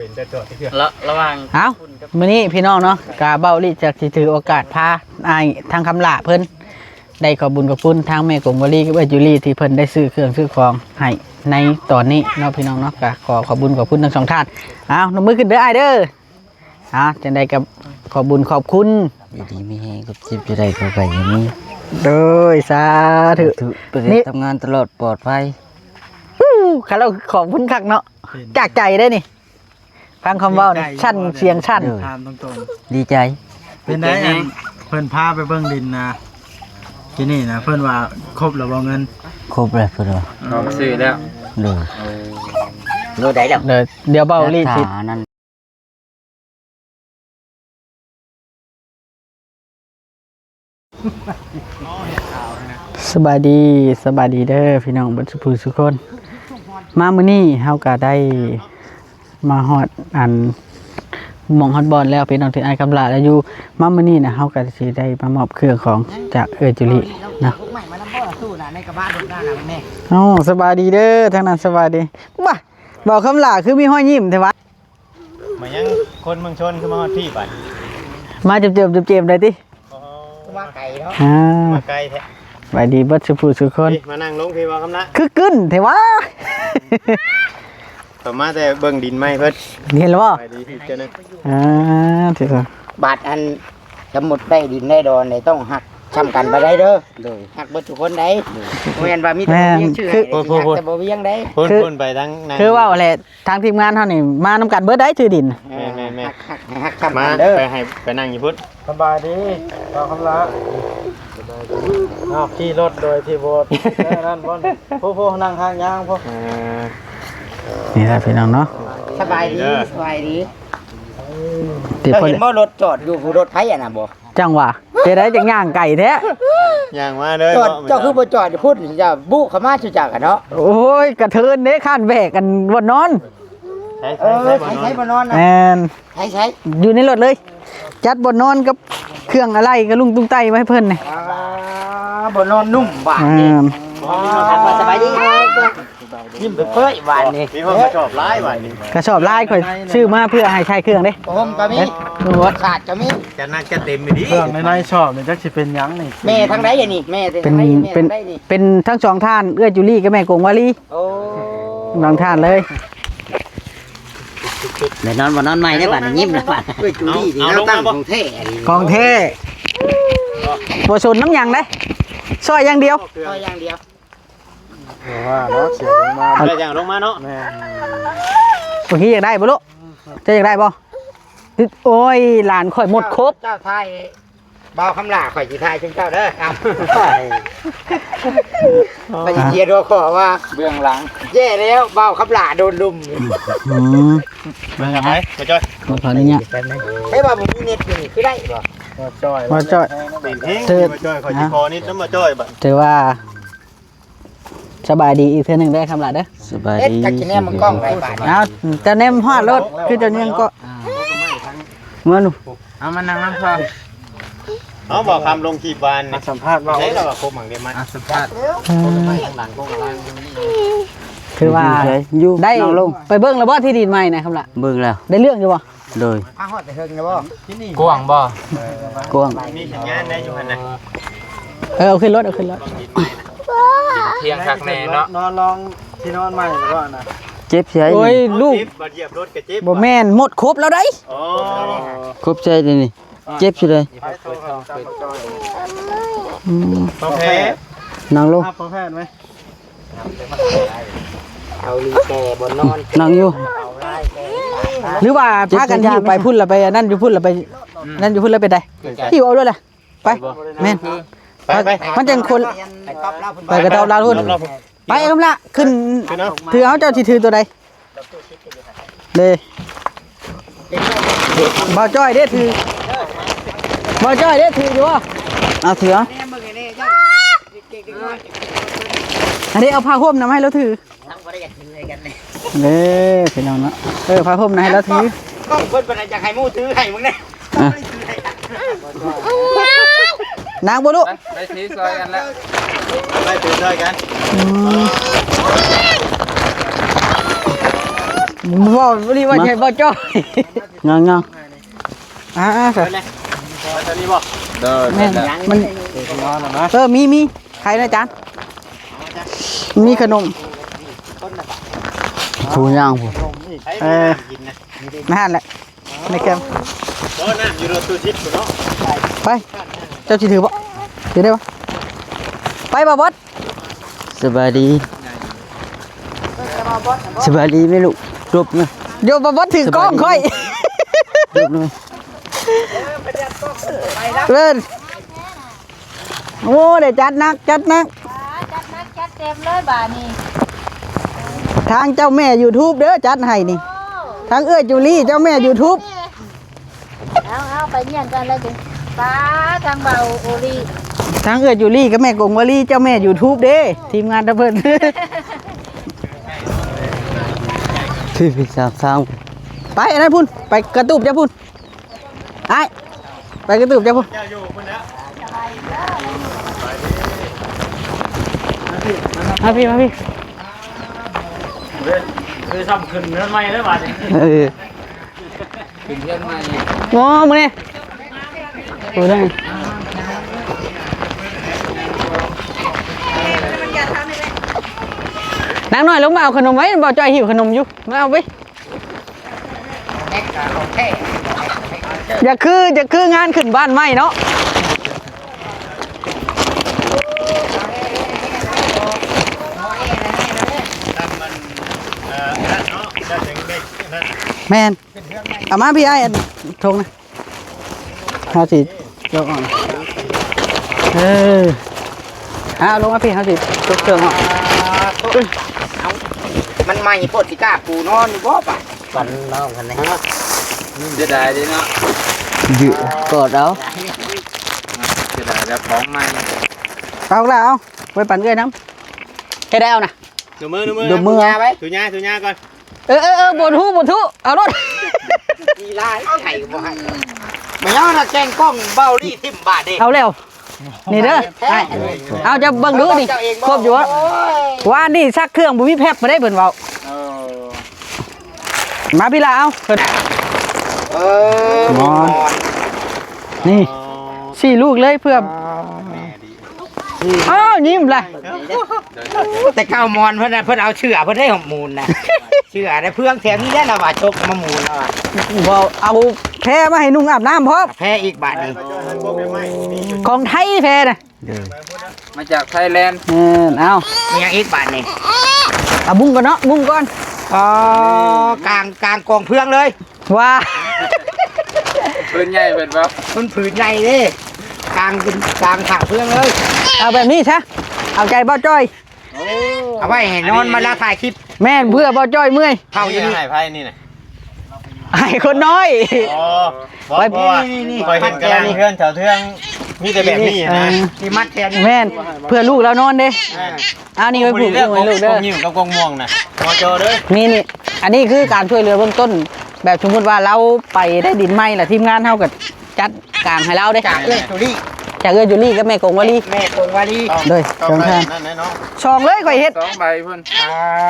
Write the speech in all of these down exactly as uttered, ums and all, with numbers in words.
เป็นแต่ตัวที่เพื่อนละระหว่าง เอ้า มื้อนี้พี่น้องเนาะ กาเบ้าลี่จักสิถือโอกาสพาอ้ายทางคำหลาเพิ่น ได้ขอบบุญขอบคุณทางแม่กงวลีกับเอื้อยจูลี่ที่เพิ่นได้ซื้อเครื่องซื้อของให้ในตอนนี้เนาะพี่น้องเนาะ กาขอขอบบุญขอบคุณทั้งสองท่าน เอานำมือขึ้นเด้ออ้ายเด้อ เอาจังใดกับขอบบุญขอบคุณ อยู่ดีมีแฮงกับจิบจะได้เข้าไปอย่างนี้ โดยสาธุ ถูกไปเฮ็ด นี่ ทำงานตลอดปลอดภัย อู้ ข้าเราขอบคุณคักเนาะ เป็น จากใจได้นี่ ฟังคำเว้านี่ ดีใจ สั่นเสียงสั่น ถามตรงๆ ดีใจ เป็นไง อันเพิ่นพาไปเบิ่งดินนะ ที่นี่นะ เพิ่นว่าครบแล้วบ่เงิน ครบแล้วเพิ่นว่า พร้อมซื้อแล้ว โดย โลใดแล้ว เดี๋ยว เดี๋ยวเบ้าลี่สิ หลักฐานนั่น สบายดี สบายดีเด้อพี่น้องเบิดสุผู้สุคน มามื้อนี้เฮาก็ได้มาฮอดอันหม่องฮอดบ่อนแล้วพี่น้องที่อ้ายคำหลาแล้วอยู่ มามื้อนี้นะเฮาก็สิได้มามอบเครื่องของจากเอื้อยจุลีเนาะ เอ้า สบายดีเด้อ ทางนั้นสบายดี ว้า เบาคำหลาคือมีฮอยยิ้มแท้วะ มายังคนเมืองชนคือมาฮอดพี่บัด มาเจิมๆ เจิมๆ ได้ติ อ๋อ มาไกลเนาะ อ่า มาไกลแท้ สบายดีเบิดสุผู้สุคน พี่มานั่งลงพี่บ่คำหลา คือกึ้นแท้วะ ต่อมาแต่เบิ่งดินใหม่เพิ่น เห็นแล้วบ่ สบายดีพี่เจ้านะ อ่า ถือว่า บาดอัน สมมุติได้ดินได้ดอนนี่ต้องฮักซ่ำกันไปได้เด้อ โดย ฮักเบิดทุกคนได้ โดย บ่แม่นว่ามีแต่ แม่น บ่เวียงชื่อ คือ ให้ โอ้โห ฮักแต่บ่เวียงได้ พูด คือ พูดไปทั้งนั่ง คือเว้าแหละ ทางทีมงานเฮานี่มานำกันเบิดได้ถือดิน แม่นๆๆ ฮัก ฮัก ฮักซ่ำกันเด้อ มา ไปให้ ไปนั่งอยู่พุ้น สบายดี เบาคำหลา อ้าว ขี่รถโดยที่บ่ แค่นั้นบ่ ผู้ ผู้นั่งข้างยางพวก เออ นี่แหละพี่น้องเนาะ สบายดี สบายดี ติด เจ้า พอ เห็นบ่รถจอดอยู่ ผู้รถไผอันน่ะบ่ จังหวะ เฮ็ดได้จังย่างไกลแท้ ย่างมาเลย จอด บ่ เจ้าคือบ่จอดอยู่พุ้น อย่าบุเข้ามาสู่จักกันเนาะ โอ้ย กระเทินเด้ คันแบกกันบ่นอน ใช้ เออ ใช้ ใช้บ่นอน ใช้บ่นอนนะ แม่น ใช้ ใช้ อยู่ในรถเลย จัดบ่นอนกับเครื่องอะไรกับลุงตุ้งไตไว้ให้เพิ่นนี่ อ่า บ่นอนนุ่มบาดนี่ แม่น อ๋อ สบายดี ยิ้มเปื่อยๆ บาดนี่ มีคนมาชอบหลายบาดนี่ กระสอบลายข่อยซื้อมาเพื่อให้ใช้เครื่องเด้ ผมก็มี เอ๊ะ ขาดก็มี จะนักจะเต็มอยู่ดี เครื่องในในชอบนี่จักสิเป็นหยังนี่ แม่ทางใดอันนี้ แม่ทางใด เป็น แม่ เป็น ทางใดนี่ เป็นทั้งสองท่าน เอื้อยจุลีกับแม่กงวาลี โอ้ สองท่านเลย เดี๋ยวนอนบ่นอนใหม่ได้บาดนี้ ยิ้มแล้วบาด เอ้ย จุลีนี่ เอา เราตั้ง ลงมาบ่ ของแท้อันนี้ ของแท้ บ่สนน้ำหยังเด้ ซอยอย่างเดียว ซอยอย่างเดียว ว่าเนาะ เสียงลงมา เอาอย่างลงมาเนาะ แม่ เมื่อกี้อยากได้บ่ลูก เจ้าอยากได้บ่ โอ้ย หลานข่อยหมดครบ เจ้าไทย บ่าวคำหลาข่อยสิทายเชิงเจ้าเด้อ เอา ไปเชียร์ดูขอว่า เบื้องหลัง แย่แล้ว บ่าวคำหลาโดนลุม อืม เบิ่งกันไป มาจ้อย ขออนุญาต แป๊บนึง ให้ว่าบ่มีเน็ตอยู่นี่คือได้บ่ มาจ้อย มาจ้อย เป็นเพลง เธอ มาจ้อย ขอสิขอนิดน้ำมาจ้อยบัด ถือว่า สบายดีอีกเทื่อหนึ่งเด้อคำหลาเด้อ สบาย เอ็ด ดี จักสิแนมมันกล้องไปบาด เอา จะแนมฮอดรถ คือจะยังก็ มาหนู เอามานั่งนำพ่อ เอาบ่าวคำลงขีบวานนี่ มาสัมภาษณ์บ่าว ใช่แล้วว่าครบหมังเดียวมัน อ่ะ สัมภาษณ์ เออ ทางหลังพวกเรา คือว่า อยู่ ได้ นั่งลง ไปเบิ่งแล้วบ่ที่ดินใหม่นะคำหลา เบิ่งแล้ว ได้เรื่องอยู่บ่ โดย มาฮอดแต่เฮิงแล้วบ่ กว้างบ่ กว้าง มีสัญญาณได้อยู่หั่นน่ะ เออ เอาขึ้นรถ เอาขึ้นรถ เที่ยงคักแน่เนาะ นอนลองที่นอนใหม่หรือว่านะ เจ็บใช่ โอ้ย ลูก เจ็บ บาดเหยียบรถก็เจ็บ บ่แม่น หมดครบแล้วได้ อ๋อ ครบใช่เดี๋ยวนี้ เจ็บใช่เลย อืม พอแพ้ นั่งลง อ่ะ พอแพ้ไหม เอาลีแต่บ่นอน นั่งอยู่ หรือว่าพากันหิ้วไปพุ่นละไปอันนั่นอยู่พุ่นละไป นั่นอยู่พุ่นละไปได้ หิ้วเอาด้วยล่ะ ไป แม่น ไป ไป มันจังคน ไปกระต๊อบลาวพุ่น ไปคำหลา ขึ้น ขึ้นเอา ถือเอา เจ้าสิถือตัวใด เด้ บ่าวจ้อยเด้ถือ บ่าวจ้อยเด้ถืออยู่บ่ เอาถือเอา อันนี้เอาผ้าห่มนำให้เราถือ เด้พี่น้องเนาะ เออ ผ้าห่มนะให้เราถือ กล้องเพิ่นบ่ได้อยากให้หมู่ถือให้มึงแน่ อ่ะ นางบ่ลูก ไปถือซอยกันแล้ว ไปถือซอยกัน อืม บ่ บ่ได้ว่าใช่บ่จ้อย ยังยัง อ่า อ่า ครับ เอาตัวนี้บ่ เด้อ แม่น แม่น มัน เดี๋ยวสินอนแล้วนะ เออ มี มี ใครนะอาจารย์ มีขนม ผู้ย่างผู้ เออ นั่นแหละ ในแคมป์ บ่ น้ำอยู่รถตู้ทิพย์เนาะ ไป เจ้าสิถือบ่ ถือได้บ่ ไปบ่บอส สบายดี สบายดีไหมลูก จบนะ โยบ่บอสถือกล้องค่อย จบนะ เล่น โอ้ ได้จัดหนัก จัดหนัก จัดหนักจัดเต็มเลยบาดนี้ ทางเจ้าแม่ยูทูบเด้อ จัดให้นี่ โอ้ ทางเอื้อยจูลี่ เจ้าแม่ยูทูบ เอา เอา ไปเยี่ยมกันเลยจิ ป้า ทางเบาโอลี ทางเอื้อยจูลี่กับแม่กงวลี เจ้าแม่ยูทูบเด้ ทีมงานตะเพิ่น ที่พี่สามสาม ไปอันนั้นพุ่น ไปกระตูบเจ้าพุ่น ไอ้ ไปกระตูบเจ้าพุ่น มาพี่ มาพี่ เฮ้ย เฮ้ย ซ้ำขึ้นเรือนใหม่แล้วบาดนี้ เออ ขึ้นเรือนใหม่ โอ้ มื้อนี้ ดูได้ นางน้อยลงมาเอาขนมไว้ บ่าวจอยหิวขนมอยู่ มาเอาไป อย่าคือ อย่าคืองานขึ้นบ้านใหม่เนาะ แม่น เอามาพี่ไอ้อันทงนะ ห้าสิบ ยกออก เออ เอาลงมาพี่ ห้าสิบ ยกเครื่องออก มันใหม่โพดสิกล้าปูนอนอยู่บ่ปะ ปั่นน้องคันนี้ เสียดายเด้เนาะ ยืดกอดเอา เสียดายแบบของใหม่ เอาละเอา ไว้ปั่นเอื้อยน้ำ ให้ได้เอานะ ดูมือดูมือ ดูมือ ถูหญ้าถูหญ้าก่อน เออเออเออบ่ทู่บ่ทู่เอารถ กีฬาไข่บ่ให้มาย้อนนะแกงกล้องเบาลี่ทิ่มบาดเด้ เอาแล้ว นี่เด้อ เอาจะเบิ่งดูนี่ ครบอยู่วะ ว่านี่ซักเครื่องบ่มีแพ็บมาได้เพิ่นเว้า เออ มาพี่ละเอาเพิ่น เออ มอน นี่ สี่ลูกเลยเพื่อ อ้าว ยิ้มละ แต่เก้ามอนเพิ่นน่ะเพิ่นเอาเชื่อเพิ่นได้หอมมูลนะ เชื่อได้เพื่องแถมนี่ได้ละว่าชกมามูลแล้วอะ บ่เอาแพรมาให้นุ่งอาบน้ำพร้อม แพ้อีกบาทหนึ่ง ของไทยแพรนะ มาจากไทยแลนด์ เออเอา มียังอีกบาทหนึ่ง เอาบุ้งก่อนเนาะบุ้งก่อน อ๋อกลางกลางกองเพื่องเลย ว่า พื้นใหญ่เป็นปะมันผืนใหญ่เลยกลางเป็นกลางถาเพื่องเลย เอาแบบนี้ซะเอาใจบ่าวจ้อย เอาไว้ให้นอนมาแล้วถ่ายคลิป แม่นเพื่อบ่าวจ้อยเมื่อย เขาจะมี ถ่ายไพ่นี่นะ ให้คนน้อย อ๋อบอกเพราะว่าคอยเห็นกำลังเพื่อนแถวเทืองมีแต่แบบนี้ เอ นะ อ ที่มัดแทน แม่นเพื่อลูกแล้วนอนเด้ อ่า อันนี้ไว้ผูก เรื่อง ไว้ลูกเด้อ กงยิ้มกับกงม่วงนะมอจอเด้อ นี่นี่อันนี้คือการช่วยเหลือเบื้องต้น แบบสมมุติว่าเราไปได้ดินใหม่ล่ะทีมงานเฮาก็จัดกลางให้เราเด้ จากเอื้อยจุลี่ จากเอื้อยจุลี่กับแม่กงวลี แม่กงวาลี โดย ต้อ เชิ ง ญ ได้ ท่าน นั่นแน่เนาะ สองเลยข่อยเฮ็ด สองใบเพิ่น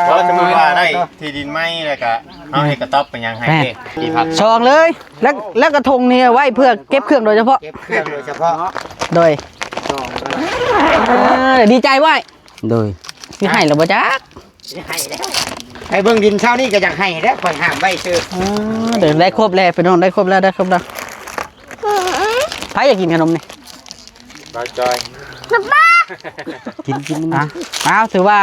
เพราะสมมติว่าได้ที่ดินไม้แล้วก็เอาให้กระต๊อบไปยังให้เด็กที่พัก สองเลยแล้วแล้วกระทงนี่ไว้เพื่อเก็บเครื่องโดยเฉพาะ เก็บเครื่องโดยเฉพาะ โดยเออดีใจไว้ โดยสิให้หรือบ่จัก ให้แล้วให้เบิ่งดินเช้านี่ก็อยากให้แล้วข่อยห้ามไว้ซื่อ เออเดี๋ยวได้ครบแล้วพี่น้องได้ครบแล้วได้ครบแล้วใครอยากกินขนมนี่ บาจอย กินกินนะอ้าวถือว่า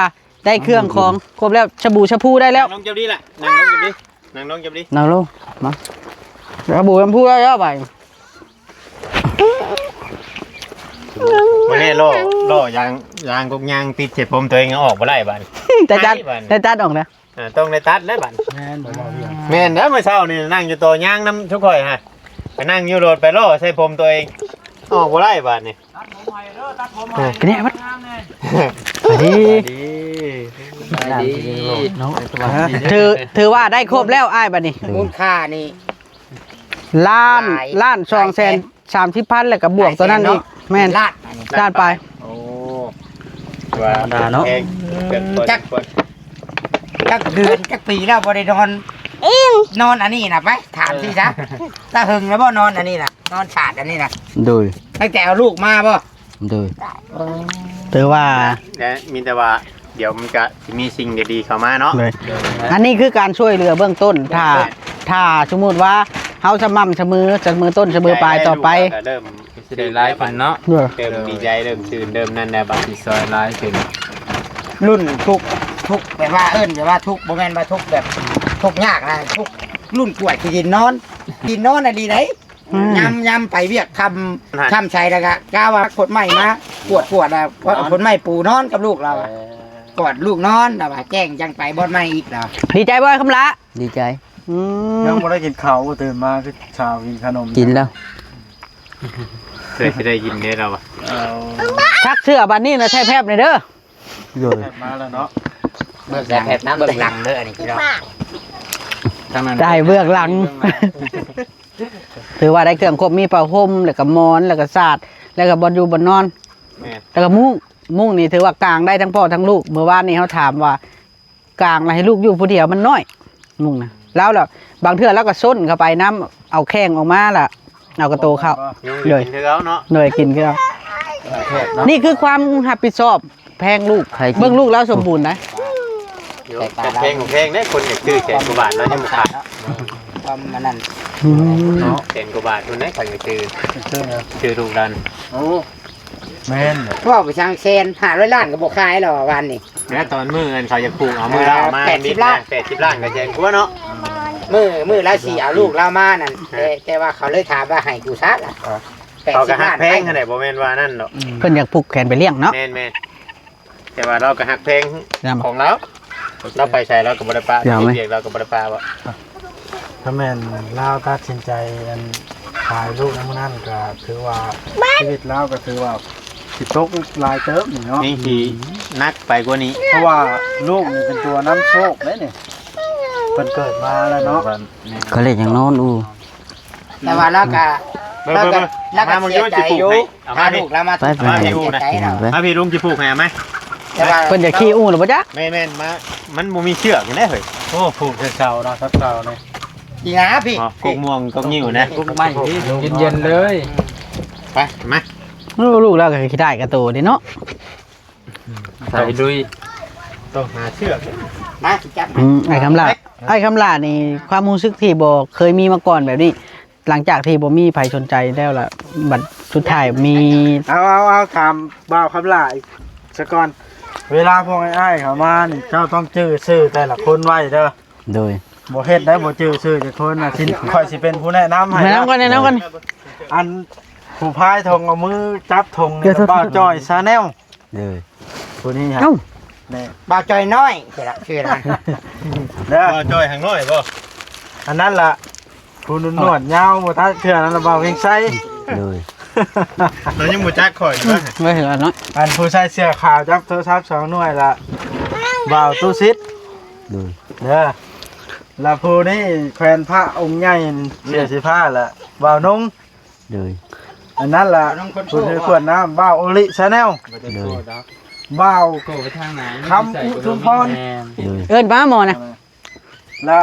ได้เครื่องของครบแล้วชาบูชาพูได้แล้ว นั่งลงจับดีล่ะนั่งลงจับดีนั่งลงจับดี นั่งลงมาชาบูชาพูได้แล้วไป วันนี้ล่อล่อยางยางกกยางติดเจ็บผมตัวเองยังออกมาได้บ้าน แต่จัดแต่จัดออกนะ อ่าต้องได้ตัดแล้วบัด แม่นบ่เว้าเรื่อง แม่นแล้วเมื่อเช้านี่นั่งอยู่ต่อยางน้ำทุกข่อยฮะไปนั่งอยู่รถไปล่อใส่ผมตัวเองออกบ่ได้บาดนี่ กินแน่วัด สวัสดี เนาะถือถือว่าได้ครบแล้วอ้ายบัดนี้ มูลค่านี่ ล้าน หลาย ล้านสองแสน หลายแสน สามสิบพันแล้วก็บวกตัวนั้นอีกแม่น ล้านอันนี้ ล้านไป โอ้ว่าธรรมดาเนาะ จัก จักเดือนจักปีแล้วบ่ได้นอน นอนอันนี้นะไป ถามสิซะ ตาหึงแล้วบ่นอนอันนี้นะ นอนฉาดอันนี้นะ โดย ตั้งแต่เอาลูกมาบ่ โดย ถือว่า และมีแต่ว่า เดี๋ยวมันก็สิมีสิ่งดีๆเข้ามาเนาะ เลย อันนี้คือการช่วยเหลือเบื้องต้น ถ้า ถ้าสมมุติว่าเฮาสม่ำเสมอ เสมอต้นเสมอปลายต่อไป ก็เริ่ม สิได้หลายขึ้นเนาะ เออ เริ่มดีใจ เริ่มชื่น เริ่มนั่นแหละบาด สิซอยหลายขึ้น รุ่นทุกข์ ทุกข์แบบว่าเอิ้นแบบว่าทุกข์ บ่แม่นว่าทุกข์แบบทุกข์ยากนะ ทุกข์รุ่นกวาดขี้ดินนอน ดินนอนน่ะดีได๋ อืม ยาม ยามไปเวียกค่ำ ฮะ ค่ำใสแล้วก็กะว่าขนไม้มา กวาด กวาด แล้ว เอาขนไม้ปูนอนกับลูกเราอะ กอดลูกนอน แล้วว่าแจ้งจังไปบ่อนไม้อีกแล้ว ดีใจบ่คำละ ดีใจ อืม ยังบ่ได้กินข้าว ตื่นมาคือเช้ากินขนม กินแล้ว เคยสิได้ยินเด้เราอะ เอา ซักเสื้อบัดนี้นะ ใช้แพบหน่อยเด้อ โดย มาแล้วเนาะ เบิ่งหลัง เบิ่งหลังเด้อ อันนี้พี่น้อง ทางนั้น ได้เบื้องหลัง เบื้องหลัง ถือว่าได้เครื่องครบ มีผ้าห่ม แล้วก็หมอน แล้วก็สาด แล้วก็บ่อนอยู่บ่อนนอน แม่น แล้วก็มุ้ง มุ้งนี่ถือว่ากางได้ทั้งพ่อทั้งลูก เมื่อวานนี้เขาถามว่า กางแล้วให้ลูกอยู่ผู้เดียวมันน้อย มุ้งนะ แล้วล่ะ บางเทื่อเราก็ส้นเข้าไปนำ เอาแข้งออกมาล่ะ เอากระโตเข้า ยังอยู่ โดย กินคือเก่าเนาะ โดยกินคือเก่า เออ แซ่บเนาะ นี่คือความรับผิดชอบแพงลูก ใครกิน เบิ่งลูกแล้วสมบูรณ์นะ เดี๋ยว แต่แพงของแพงเด้ คนอยากซื้อแสนกว่าบาทแล้วยังบ่ขาย ความมันนั่น อืม เนาะ แสนกว่าบาทคนได้ ใครอยากซื้อ ซื้อนะ ซื้อลูกดัน โอ้ แม่น เว้าไปช่างแสน ห้าร้อยล้านก็บ่ขายแล้วอะวันนี้ แล้วตอนมื้อเงินเขาจะผูกเอามื้อละเอามา แปดสิบล้าน แปดสิบล้านก็แสนกว่าเนาะ มื้อ มื้อละสิเอาลูกเรามานั่น แต่ แต่ว่าเขาเลยถามว่าให้กูซะล่ะ เขาก็ฮักแพง แปดสิบล้าน ขนาด บ่แม่นว่านั่นดอก เพิ่นอยากผูกแขนไปเลี้ยงเนาะ แม่นๆ แต่ว่าเราก็ฮักแพง ยาม ของเรา เราไปใส่เราก็บ่ได้ปะ ยามไหม เฮ็ดเวียกเราก็บ่ได้ปะบ่ ถ้าแม่นลาวตัดสินใจอันขายลูกในมื้อนั้นก็ถือว่าชีวิตลาวก็ถือว่าสิตกหลายเติบนี่เนาะ นี่สิหนักไปกว่านี้ เพราะว่าลูกนี่เป็นตัวนำโชคเด้นี่ เพิ่นเกิดมาแล้วเนาะ เขาเรียกหยังนอนอู แต่ว่าลาวก็ เบิ่ง ลาวก็ เบิ่ง ลาวก็ มา เสียใจอยู่ เอามา ถ้าลูกลาวมา ไป ไป ถูก ไป เสียใจเนาะ มาพี่ลุงสิผูกให้เอาไหม แต่ว่า เพิ่นอยากขี่อู่หรือบ่จ๊ะ แม่นๆ มา มันบ่มีเชือกอยู่นะเฮ้ย โอ้ ผูกใส่เสาเนาะ ทับเสาเลย อีหยังพี่ อ๋อ ผูกม่วงกับงิ้วนะ ผูกไม้พี่ เย็นๆเลย ไป มา โอ้ ลูกลาวก็ขี้ได้กระโตเด้เนาะ ใส่ลุย ต้องหาเชือก มาสิจับ อืม อ้ายคำหล้า อ้ายคำหล้านี่ ความรู้สึกที่บ่เคยมีมาก่อนแบบนี้ หลังจากที่บ่มีไผสนใจแล้วล่ะ บัดสุดท้ายมี เอา เอา เอา ถามบ่าวคำหล้าอีกซะก่อน เวลาพวกอ้ายๆเขามานี่ เจ้าต้องจื่อชื่อแต่ละคนไว้เด้อ โดย บ่เฮ็ดได้บ่จื่อชื่อจักคนน่ะ สิ ข้อยสิเป็นผู้แนะนำให้ แนะนำก่อน แนะนำก่อน อันผู้พายธงเอามือจับธงนี่ เดี๋ยว บ่าวจ้อยชาแนล โดย ผู้นี้ครับ เอ้า นี่ บ่าวจ้อยน้อย ชื่อละ ชื่อละ เด้อ บ่าวจ้อยหางน้อยบ่ อันนั้นล่ะ ผู้หนวดยาวบ่ทันเทื่อนั้นล่ะ บ่าวเวียงไซ โดย เรายังบ่จักข่อยอยู่นะ ไม่เห็นแล้วเนาะ อันผู้ชายเสื้อขาวจับโทรศัพท์สองหน่วยล่ะ บ่าวตู้ซิด โดย เด้อ แล้วผู้นี้แขวนพระองค์ใหญ่เสื้อสีฟ้าล่ะ บ่าวนุ่ง โดย อันนั้นล่ะ ผู้ถือขวดน้ำ บ่าวโอริชาแนล โดย บ่าว โกไปทางไหน คำอุทุมพร แม่น โดย เอิ้นมาหมอนะ และ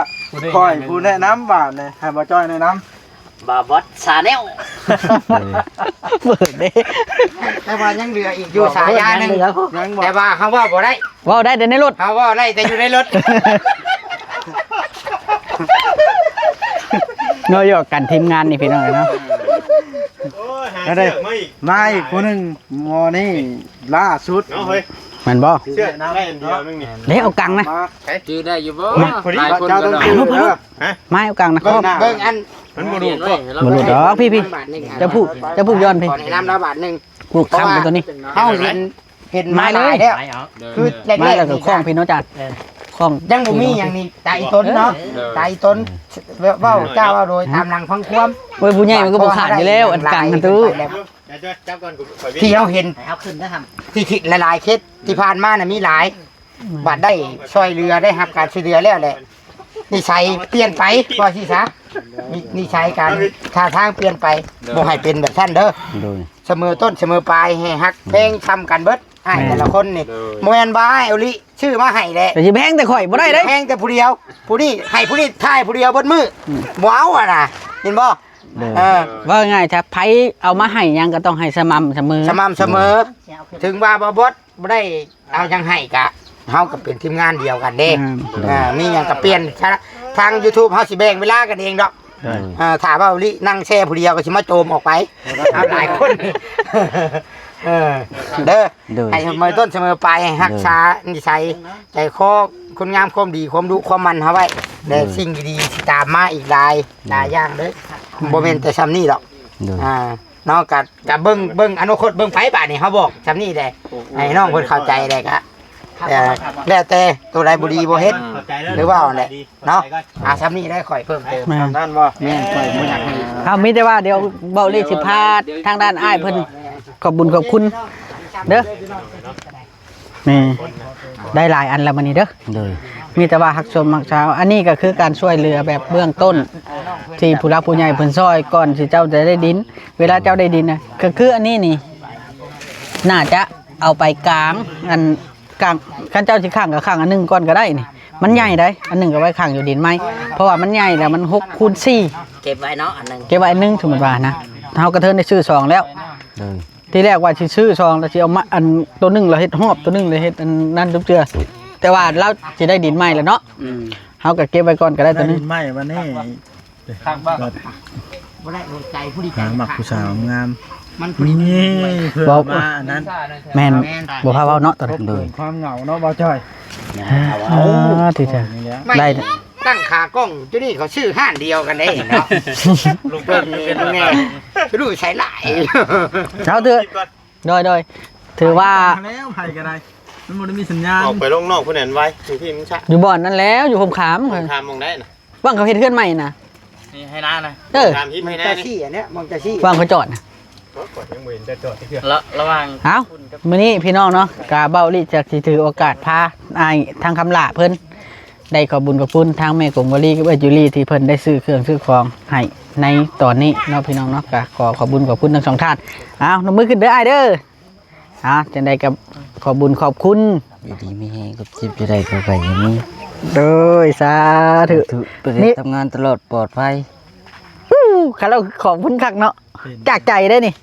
ข้อยผู้แนะนำบาดนี่ ให้บ่าวจ้อยแนะนำ บ่าวบอสชาแนล โดย เปิดเด้ แต่ว่ายังเหลืออีกอยู่ฉายาหนึ่ง ยังบ่ แต่ว่าเฮาเว้าบ่ได้ เว้าได้แต่ในรถ เฮาเว้าได้แต่อยู่ในรถ เนาะ หยอกกันทีมงานนี่พี่น้องเนาะ โอ้ย หาเสื้อมาอีก มาอีกผู้หนึ่ง หมอนี่ล่าสุด เนาะเฮ้ย แม่นบ่ เสื้อได้อันเดียวนึงนี่ เด้เอากังนะ มา จื่อได้อยู่บ่ มา พอดี หลายคน เจ้าต้อง ก็ได้ จื่อเด้อ ฮะ ไม้เอากังนะ เบิ่ง ครอบ เบิ่งอัน มันบ่หลุดบ่ บ่หลุดดอกพี่ๆ บาทหนึ่ง เจ้าผู้ เจ้าผู้ย้อนพี่ ขอแนะนำแล้วบาทหนึ่ง ลูกค้ำเป็นตัวนี้ เฮาเห็น เห็นมาหลายแล้ว ไม้เลย คือแรกๆ ไม้แล้วก็ นี่ คล้องพี่เนาะอาจารย์ เออ คล้อง ยังบ่มีหยังนี่ ตาอีตนเนาะ เออ ตาอีตน เว้า เว้าเจ้าเว้าโดยตามหลังฟังความ โอ้ย ผู้ใหญ่มันก็บ่ขาดอยู่แล้ว อันกังกันตู้ เดี๋ยวจับก่อน กูขอวิ่ง ที่เฮาเห็น ให้เอาขึ้นนะครับ ที่ ที่หลายๆ เคสที่ผ่านมาน่ะมีหลาย บัดได้ช่วยเหลือ ได้รับการช่วยเหลือแล้วแหละ นิสัยเปลี่ยนไป ว่าสิซะ นิ นิสัยการท่าทางเปลี่ยนไป บ่ให้เป็นแบบนั้นเด้อ โดย เสมอต้นเสมอปลาย ให้ฮักแพงซ้ำกันเบิด อ้ายแต่ละคนนี่ โดย บ่แม่นว่าอ้ายเอาลิชื่อมาให้แหละ แต่สิแพงแต่ข่อยบ่ได้เด้ แพงแต่ผู้เดียว ผู้นี้ให้ผู้นี้ถ่ายผู้เดียวเบิดมื้อ อืม บ่เอาอะนะ เห็นบ่ โดย เออ ว่าง่ายถ้าไผเอามาให้หยังก็ต้องให้สม่ำเสมอ สม่ำเสมอ ถึงว่าบ่บดบ่ได้เอาหยังให้กะ เฮาก็เป็นทีมงานเดียวกันเด้ อืม อ่า มีหยังก็เปลี่ยน ทาง YouTube เฮาสิแบ่งเวลากันเองดอก โดย อ่า ถ้าว่าลินั่งแช่ผู้เดียวก็สิมาโจมออกไป เอาหลายคน เออ เด้อ โดย ให้เสมอต้นเสมอปลาย ให้รักษานิสัย ใจคอ คุณงามความดี ความดุความหมั่นเฮาไว้ และ โดย สิ่งดีๆสิตามมาอีกหลาย หลายอย่างเด้อ บ่แม่นแต่ส่ำนี้ดอก โดย อ่า เนาะ กะ กะเบิ่ง เบิ่งอนาคต เบิ่งไปบาดนี้ เฮาบอกส่ำนี้แหละ ให้น้องเพิ่นเข้าใจแหละกะ เอ่อ แล้วแต่ตัวใดบ่ดีบ่เฮ็ด หรือว่าเอาแหละ เนาะ อ่า ส่ำนี้ได้ข่อยเพิ่มเติม แม่น นั่นบ่ แม่น ข่อยบ่อยากให้ เอา มีแต่ว่าเดี๋ยวเบาลีสิพาทางด้านอ้ายเพิ่น ขอบบุญขอบคุณเด้อ แม่ ได้หลายอันแล้วมื้อนี้เด้อ โดย มีแต่ว่าฮักชมฮักษา อันนี้ก็คือการช่วยเหลือแบบเบื้องต้น ที่ผู้หลักผู้ใหญ่เพิ่นช่วยก่อนที่เจ้าจะได้ดิน เวลาเจ้าได้ดินนะ ก็คืออันนี้นี่ น่าจะเอาไปกาง อันกาง คันเจ้าสิข้างก็ข้างอันหนึ่งก่อนก็ได้นี่ มันใหญ่ได้ อันหนึ่งก็ไว้ข้างอยู่ดินใหม่ เพราะว่ามันใหญ่แล้วมันหกคูณสี่ เก็บไว้เนาะอันหนึ่ง เก็บไว้อันหนึ่ง สมมุติว่านะ เฮาก็เทินได้ซื้อสองแล้ว โดย ทีแรกว่าสิซื้อสองแล้วสิเอามาอันตัวหนึ่งแล้วเฮ็ดหอบ ตัวหนึ่งแล้วเฮ็ดอันนั้นจุ๊บเจือ แต่ว่าเราสิได้ดินใหม่แล้วเนาะ อืม เฮาก็เก็บไว้ก่อนก็ได้ตัวหนึ่ง ได้ดินใหม่วันนี้ คักบ่ บ่ได้หัวใจผู้ดีใจ หามักผู้สาวงาม มันผู้ดี นี่เพื่อ บ่ มาอันนั้น แม่น บ่พาเว้าเนาะตอนนั้น เพิ่มความเหงาเนาะบ่าวจ้อย อ่า ที่แท้ นี่แหละ ไม่ ได้ ตั้งขากล้องอยู่นี่เขาชื่อห้านเดียวกันได้เนาะ ลุงเปิ้ลเป็นไง รู้ใช้หลาย เช้าเถอะ โดย โดย ถือว่า แล้วไผก็ได้ มันบ่ได้มีสัญญาณ ออกไปลงนอกผู้นั้นไว้ อยู่ที่มันชะ อยู่บ่อนนั่นแล้ว อยู่โฮมขาม โฮมขามมองได้นะ ว่างเขาเฮ็ดเฮือนใหม่นะ นี่ให้น้านะ เออ ตามฮิป มอง ให้น้า ตา นี่ ซี่อันเนี้ย มองตาซี่ ว่างเขาจอดนะ ก็กดยังบ่เห็นจะจอดที่เทื่อ ละ ระหว่าง เอ้า มื้อนี้พี่น้องเนาะ กะเบาลิจักสิถือโอกาสพาอ้ายทางคำหลาเพิ่น ได้ขอบุญขอบคุณทางแม่กงวลีกับเอื้อยจูลี่ที่เพิ่นได้ซื้อเครื่องซื้อของให้ในตอนนี้เนาะพี่น้องเนาะ กะขอขอบบุญขอบคุณทั้งสองท่าน เอ้า นมมือขึ้นเด้ออ้ายเด้อ อ่า จังใดก็ขอบุญขอบคุณ อยู่ดีมีแฮงกับจิบอยู่ใดก็ไปอย่างนี้ โดยสาธุ สาธุ ไปเฮ็ด นี่ ทำงานตลอดปลอดภัย อู้ ข้าเราขอบคุณคักเนาะ เป็น จากใจได้นี่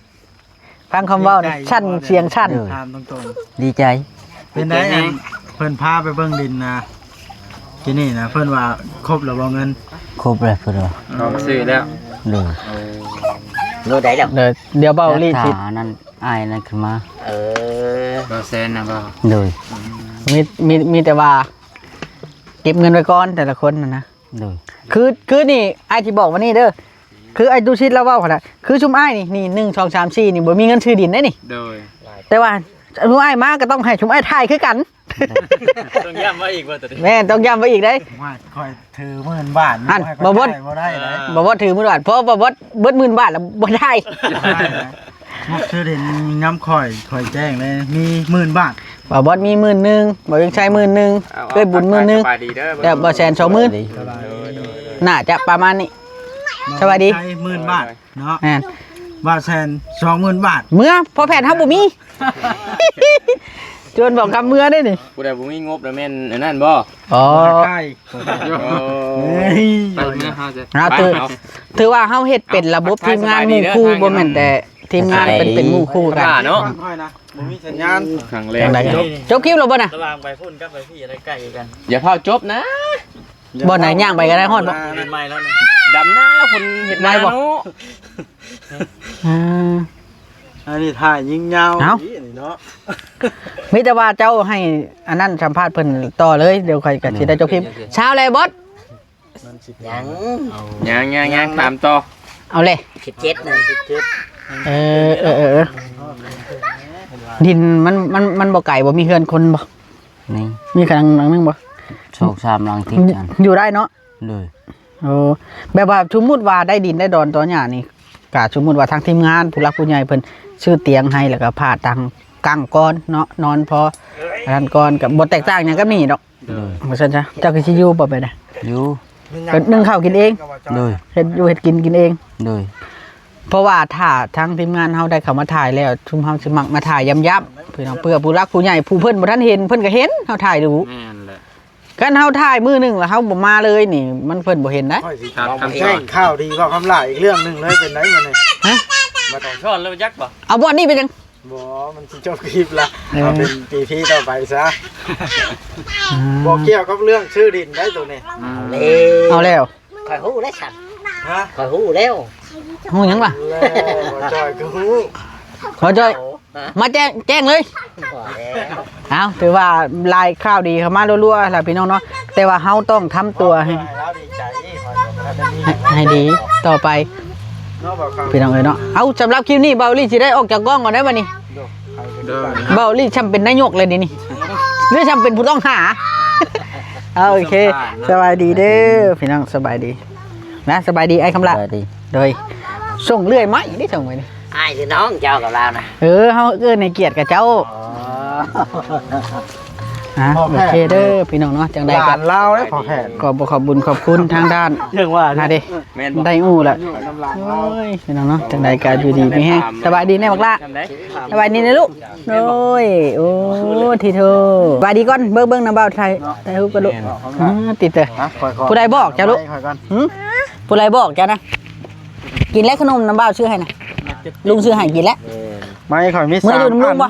ฟังคำเว้านี่ ดีใจ สั้น เสียงสั้น เออ ถามตรงๆ ดีใจ เป็นไง ดีใจแฮง อันเพิ่นพาไปเบิ่งดินนะ ที่นี่นะ เพิ่นว่าครบแล้วบ่เงิน ครบแล้วเพิ่นว่า ลองซื้อแล้ว โดย เออ รู้ได้แล้ว เดี๋ยว เดี๋ยวเบาลีสิ ถ้าอันนั้น อ้ายนั่นขึ้นมา เออ บ่แซนนะบ่ โดย มี มี มีแต่ว่า เก็บเงินไว้ก่อนแต่ละคนนะนะ โดย คือ คือนี่ อ้ายสิบอกว่านี่เด้อ คือไอ้ตุสิตเราเว้าหั่นน่ะ คือชุมอ้ายนี่ นี่ หนึ่ง สอง สาม สี่ นี่ บ่มีเงินซื้อดินได้นี่ โดย แต่ว่าชุมอ้ายมาก็ต้องให้ชุมอ้ายถ่ายคือกัน ต้องย้ำว่าอีกว่าตัวนี้ แม่น ต้องย้ำไว้อีกเด้ ว่าข่อยถือหมื่นบาท หั่น บ่บ่ บ่ได้นะ บ่บ่ถือหมื่นบาท เพราะบ่บ่เบิดหมื่นบาทแล้วบ่ได้ บ่ได้นะ พวกชื่อเด่นน้ำข่อย ข่อยแจ้งเลย มีหมื่นบาท บ่บ่มีหมื่นหนึ่ง บ่ยังใช้หมื่นหนึ่ง เอา เอ้ย บุญหมื่นหนึ่ง สบายดีเด้อ แล้วบ่แสนสองหมื่น สบายดี น่าจะประมาณนี้ สวัสดี ใช้หมื่นบาท เนาะ แม่น บ่าวแสนสองหมื่นบาท เมื่อ พอแผนเฮาบ่มี ชวนบอกคำเมื่อได้นี่ ผู้ใดบ่มีงบแล้วแม่นอันนั้นบ่ อ๋อ ใช่ โอ้ เฮ้ย ไปเมื่อเฮาจะ เอา ไป ถือ เอา ถือว่าเฮาเฮ็ดเป็นระบบ เอา ทีมงานหมู่คู่ ทักทายสบายดีเด้อ บ่แม่นแต่ทีมงานเป็น ทักทาย เป็นหมู่คู่กัน เนาะ ค่อยนะ บ่มีสัญญาณ ครั้งแรก จังใด๋ จบคลิปแล้วบ่น่ะ ระหว่างไปพุ่นกับไปพี่อะไรใกล้กัน อย่าเผาจบนะ บ่ไหนย่างไปก็ได้ฮอดบ่ เห็นไม้แล้วนี่ ดำหน้าคนเห็นหน้า ไม้บ่ เนาะ อ่า อันนี้ถ่ายยิงยาว เอ้า อีหลีนี่เนาะ มีแต่ว่าเจ้าให้อันนั้นสัมภาษณ์เพิ่นต่อเลย เดี๋ยวค่อยก็สิได้จบคลิป เช้าแล้วบอส ยัง ยัง ยัง ยัง ถามต่อ เอาเลย สิบเจ็ดนะ เออ เออ เออ เออ ดินมัน มัน มันบ่ไกลบ่ มีเฮือนคนบ่ นี่ มีขนาดหลังหนึงบ่ สองสามหลังติดกัน อยู่ได้เนาะ โดย โอ้ แบบว่าสมมุติว่าได้ดินได้ดอนตอนหญ้านี่ กะสมมุติว่าทางทีมงานผู้หลักผู้ใหญ่เพิ่นซื้อเตียงให้ แล้วก็ผ้าตังกั้งก่อนเนาะ นอนพออันนั้นก่อน ก็บ่แตกต่างหยังกับนี่ดอก โดย ว่าซั่นซะ เจ้าก็สิอยู่บ่ไปนะ อยู่ ก็นึ่งข้าวกินเอง โดย เฮ็ดอยู่เฮ็ดกินกินเอง โดย เพราะว่าถ้าทางทีมงานเฮาได้เข้ามาถ่ายแล้ว ชุมเฮาสิมักมาถ่ายย้ำๆ พี่น้อง เพื่อผู้หลักผู้ใหญ่ ผู้เพิ่นบ่ทันเห็น เพิ่นก็เห็นเฮาถ่ายดู แม่นแหละ คันเฮาถ่ายมื้อหนึ่งแล้วเฮาบ่มาเลยนี่ มันเพิ่นบ่เห็นได้ ข้อยสิ ครับ แจ้งข่าวดีเว้าคำหลายอีกเรื่องหนึ่งเลย เป็นไดมื้อนี้ ฮะ มาต้องช้อนแล้วจักบ่ เอาบ่อนนี่เป็นหยัง บ่ มันสิจบคลิปละ เออ เอาเป็น อีพี ต่อไปซะ อ่า บ่เกี่ยวกับเรื่องซื้อดินได้ตัวนี้ อืม เอาแล้ว ข่อยฮู้แล้วฉัน ฮะ ข่อยฮู้แล้ว ฮู้หยังล่ะ แล้วบ่จอยก็ฮู้ บ่จอย ฮะ มาแจ้ง แจ้งเลย พอแล้ว เอา ถือว่าลายข่าวดีเข้ามารัวๆล่ะพี่น้องเนาะ แต่ว่าเฮาต้องทำตัวให้ ให้ดีต่อไป เนาะ พี่น้องเอ้ยเนาะ เอา สำหรับคลิปนี้เบาลี่สิได้ออกจากกล้องก่อนได้บัดนี้ เด้อ เบาลี่ช่ำเป็นนายกเลยเดี๋ยวนี้ หรือช่ำเป็นผู้ต้องหา เอา โอเค สบายดีเด้อ พี่น้อง สบายดี นะ สบายดีไอ้คำละ สบายดี โดย ส่งเรื่อยไหม ได้ส่งไปนี่ อ้ายคือน้องเจ้ากับลาวนะ เออ เฮาเอิ้นให้เกียรติกับเจ้า อ๋อ อ่ะ พ่อแพทย์ โอเคเด้อ พี่น้องเนาะ จังใด หลานลาวเด้อ พ่อแพทย์ ขอบ ขอบบุญขอบคุณทางด้าน เรื่องว่า มาดิ แม่นบ่ ได้อู้ละ อยู่กับน้ำหลานลาว โอ้ย พี่น้องเนาะ จังใดก็อยู่ดีมีแฮง สบายดีแน่บักละ จังใด สบายดีนะลูก โอ้ย โอ้ ทีโท สบายดีก่อน เบิ่ง เบิ่งน้ำเบาไทย ไทยฮู้ปะลูก แม่น อ่า ติดเตอ ฮะ ข่อยๆ ผู้ใดบอกจ้ะลูก ข่อยก่อน หึ ผู้ใดบอกจ้ะนะ กินแล้วขนมน้ำเบาซื้อให้นะ ลุงซื้อให้กินแล้ว ไม่ ข่อยมี เมื่ออยู่ สาม น้ำลุง อัน บ่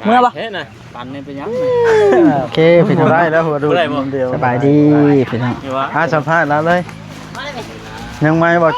เมื่อบ่ เฮ้ยนะ ปันนี่เป็นหยัง โอเค พี่น้อง ได้แล้ว หัวดูด ผู้ใดบอก เดียว สบายดี พี่น้อง อยู่วะ อ่ะ สัมภาษณ์แล้วเลย ยังไม่บอก